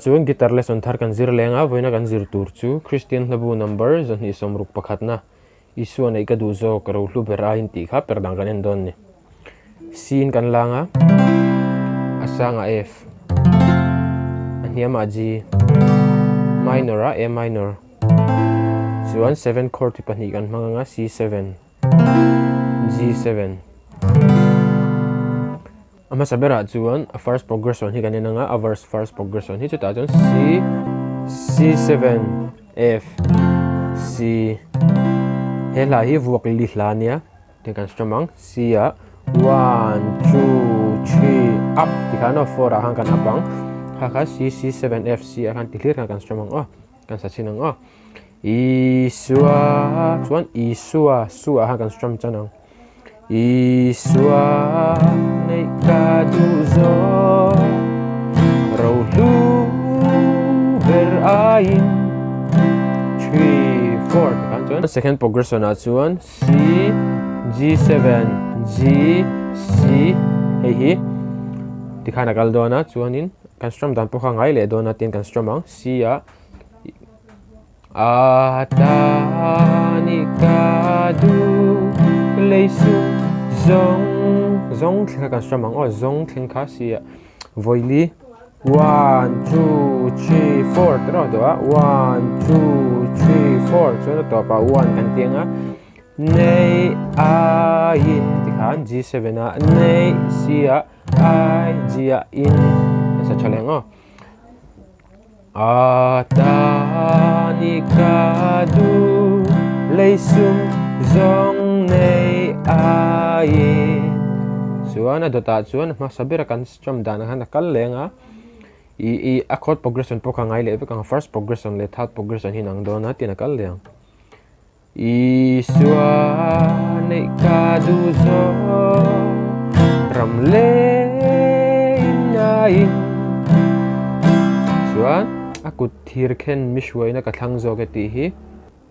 Tunah chuan guitar lesson thar kan zir leng a, vawiina kan zir tur chu Kristian hlabu number 260 pakhatna Isua neih ka duh zawk rohlu ber aiin tih kha per dang kan en dawn a ni. C in kan lang a, a sangah F, a hniamah G, minor ah A minor, chuan seven chord hi pahnih kan hmang ang a, C7, G7. A hmasa berah chuan a first progression hi kan en ang a, a verse first progression hi chutah chuan C, C7, F, C he hla hi vuak li hla ania tin kan strum ang C ah one two three up ti khan aw four ah khan kan up ang kha kha C, C7, F, C ah khan ti hlir khan kan strum ang aw kan sa chhin ang aw Isua chuan Isua su ah khan kan strum chan ang. Isua neih ka duh zawk rohlu ber aiin 3 4 tikhan chuan second progression ah chuan C G7 G C hei hi tikhan a kal dawn a chuanin kan strum dan pawh kha ngai leh dawn a tin kan strum ang C ah A tani ka duh lei sum zawng zawng thleng kha kan hram ang aw zawng thleng kha si ah vawili one two three four te rawh deuh a one two three four chuan a tawpah one kan tih ang a nei aiin tikhan G seven ah nei C ah I G ah in kan sa tha leh ang aw. A tani ka duh lei sum zawng nei aiin. Chuan a dawtah chuan hmasa bera kan strum danah khan a kal leng a, i i a chord progression pawh kha ngai leh vek ang, first progression leh third progression hi inang dawn a tin a kal leh ang. Isua neih ka duh zawk ram leh in Chuan a kut thir khen mi hruaina ka thlang zawk e tih hi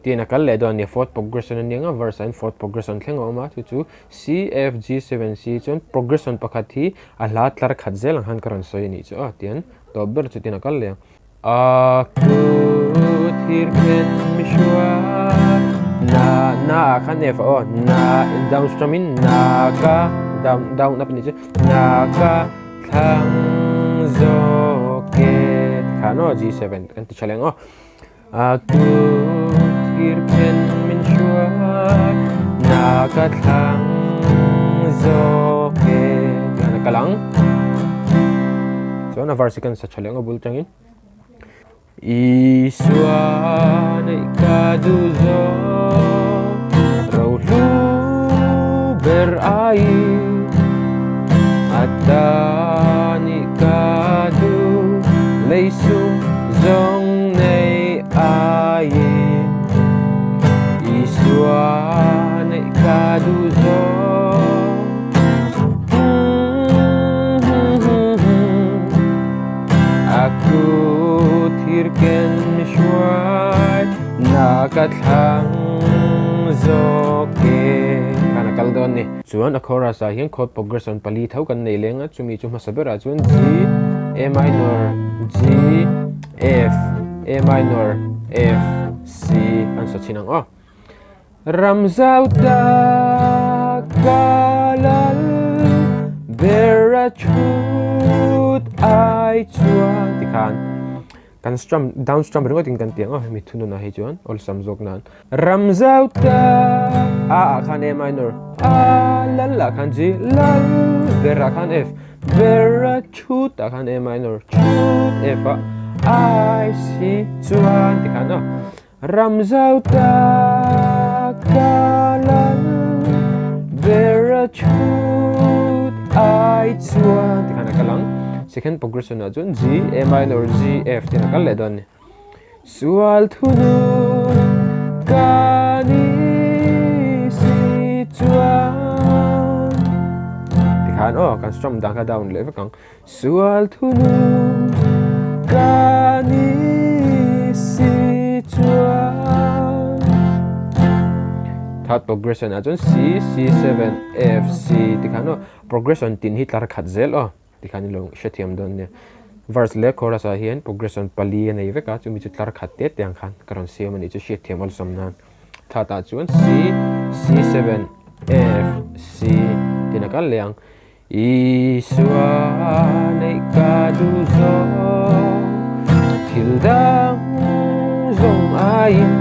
tiin a kal leh dawn a ni. Fourth progression a nia nga verse ah hian fourth progression thleng a awm a chu chu C F G 7 C chuan progression pakhat hi a hla tlar khat zel ang khan ka rawn sawi a nih chu a tian tawp ber chu tiin a kal leh ang. A kut thir khen mi hruai na na ah khan F aw na down strum in na ka down down up ni chu na ka thlang zawk e khan aw G7 kan ti tha leh ang aw a kut thir khen min hruai na ka thlang zawk e tihian a kal ang chuan a verse hi kan sa tha leh ang a bul tangin. Isua neih ka duh zawk rohlu ber aiin a ta nih ka duh lei sum zawng nei aiin Isua neih ka duh zawk. A kut thir ken mi hruai na ka thlang zawk e. Khan a kal dawn ni. Chuan a chorus ah hian chord progression pali tho kan nei leng a, chumi chu hmasa berah chuan G, A minor, G, F, A minor, F, C kan saw chhin ang aw. Ramzau tak ka lal ber a thut ai chuan tikhan kan strum down strum ringawt in kan tiang a hemi thununah hi chuan awlsam zawk nan Ramzau tak a ah khan A minor a lal ah khan G lal ber ah khan F ber a thut ah khan A minor thut F ah I C chuan tikhan a Ram zau tak ka lal ber a chhut ai chuan tikhan a kal ang. Second progression ah chuan G, A minor, G, F tin a kal leh dawn a ni. Sual thunun ka ni si chuan tikhan aw kan strum dan kha down leh vek ang. Sual thunun ka ni si chuan. Third progression ah chuan C, C7, F, C tikhan aw progression tin hi tlar khat zel aw tikhan ilo hrethiam dawn nia. Verse leh chorus ah hian progression pali a nei vek a, chumi chu tlar khat te te ang khan ka rawn siam a nih chu hriatthiam awlsawm nan. Third ah chuan C, C7, F, C tin a kal leh ang. Isua neih ka duh zawk, thil dang zawng aiin.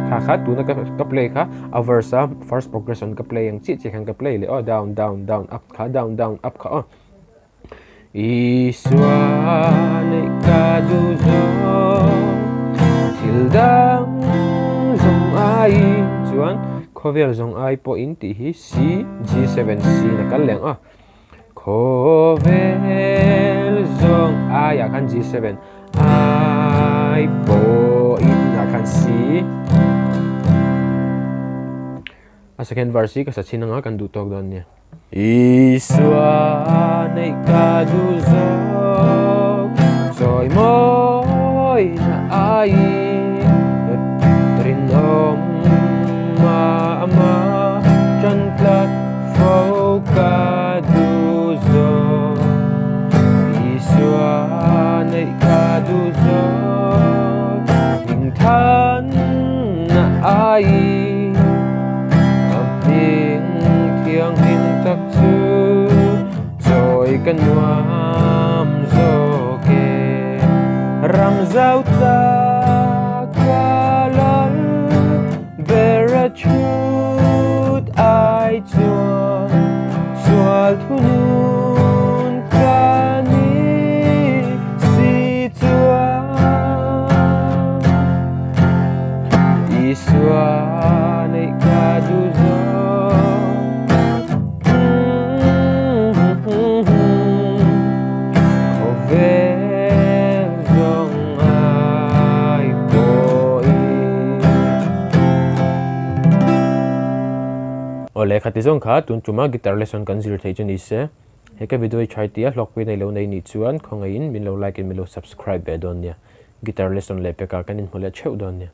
Kha kha tuna ka ka play kha a verse a first progression ka play ang chiah chiah khan ka play leh aw down down down up kha down down up kha aw. Isua neih ka duh zawk, thil dang zawng aiin. Chuan khawvel zawng ai pawhin tih hi C, G7, C na kal leh ang a. Khawvel zawng aiah khan G7, ai pawhin ah khan C. A second verse hi ka sa chhin anga kan duh tawk dawn nia. Isua neih ka duh zawk, chawi mawi na aiin rinawm a ama tan tlat fo ka duh zawk. Isua neih ka duh zawk, hmingthan na aiin a hming thianghlim tak chu chawi ka nuam zawk e. Ram zau tak ka lal ber a chhut ai chuan sual thunun ka ni si chuan Isua neih ka duh zawk Khawvel zawng ai pawhin. Aw lehkha ti zawng kha tun tuma guitar lesson kan zir theih chu ni se. He ka video hi try tia hlawkpui nei lo nei nih chuan khawngaihin min lo like in min lo subscribe ve dawn nia. Guitar lesson leh pekah kan inhmu leh theuh dawn nia.